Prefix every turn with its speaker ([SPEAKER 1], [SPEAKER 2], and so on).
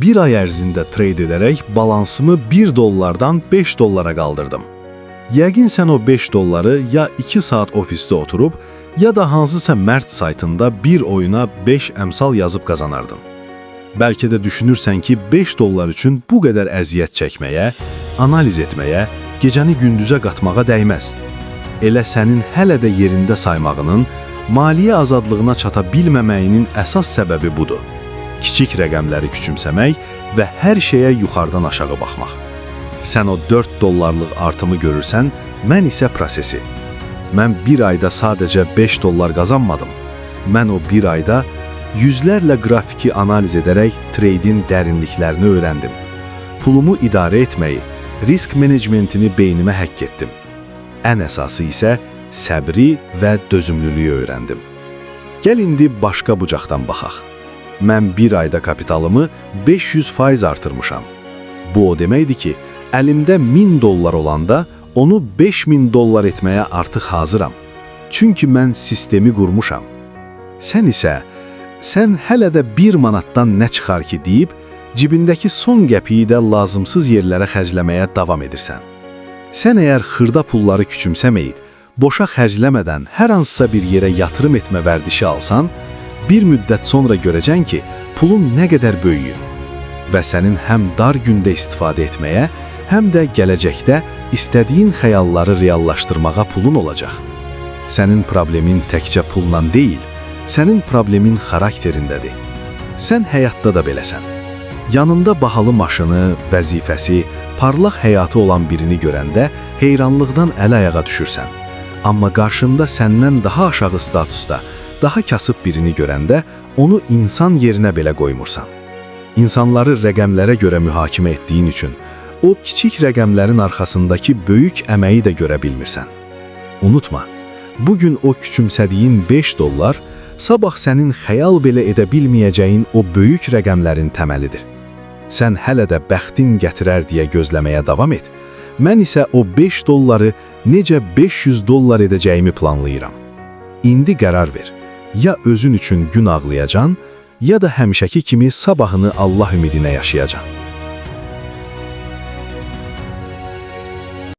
[SPEAKER 1] Bir ay ərzində trade edərək balansımı 1 dollardan 5 dollara qaldırdım. Yəqin sən o 5 dolları ya 2 saat ofisdə oturub, ya da hansısa mərc saytında bir oyuna 5 əmsal yazıb qazanardın. Bəlkə də düşünürsən ki, 5 dollar üçün bu qədər əziyyət çəkməyə, analiz etməyə, gecəni gündüzə qatmağa dəyməz. Elə sənin hələ də yerində saymağının, maliyyə azadlığına çata bilməməyinin əsas səbəbi budur. Kiçik rəqəmləri küçümsəmək və hər şeyə yuxarıdan aşağı baxmaq. Sən o 4 dollarlıq artımı görürsən, mən isə prosesi. Mən bir ayda sadəcə 5 dollar qazanmadım. Mən o bir ayda yüzlərlə qrafiki analiz edərək treydin dərinliklərini öyrəndim. Pulumu idarə etməyi, risk menecmentini beynimə həkk etdim. Ən əsası isə səbri və dözümlülüyü öyrəndim. Gəl indi başqa bucaqdan baxaq. Mən bir ayda kapitalımı 500% artırmışam. Bu o deməkdir ki, əlimdə 1000 dollar olanda onu 5000 dollar etməyə artıq hazıram. Çünki mən sistemi qurmuşam. Sən isə, sən hələ də 1 manatdan nə çıxar ki deyib, cibindəki son qəpiyi də lazımsız yerlərə xərcləməyə davam edirsən. Sən əgər xırda pulları küçümsəməyib, boşa xərcləmədən hər hansısa bir yerə yatırım etmə vərdişi alsan, bir müddət sonra görəcəksən ki, pulun nə qədər böyüyüb və sənin həm dar gündə istifadə etməyə, həm də gələcəkdə istədiyin xəyalları reallaşdırmağa pulun olacaq. Sənin problemin təkcə pulla deyil, sənin problemin xarakterindədir. Sən həyatda da beləsən. Yanında bahalı maşını, vəzifəsi, parlaq həyatı olan birini görəndə heyranlıqdan əl-ayağa düşürsən. Amma qarşında səndən daha aşağı statusda, daha kasıb birini görəndə onu insan yerinə belə qoymursan. İnsanları rəqəmlərə görə mühakimə etdiyin üçün o kiçik rəqəmlərin arxasındakı böyük əməyi də görə bilmirsən. Unutma, bugün o küçümsədiyin 5 dollar, sabah sənin xəyal belə edə bilməyəcəyin o böyük rəqəmlərin təməlidir. Sən hələ də bəxtin gətirər deyə gözləməyə davam et. Mən isə o 5 dolları necə 500 dollar edəcəyimi planlayıram. İndi qərar ver. Ya özün üçün gün ağlayacan, ya da həmişəki kimi sabahını Allah ümidinə yaşayacan.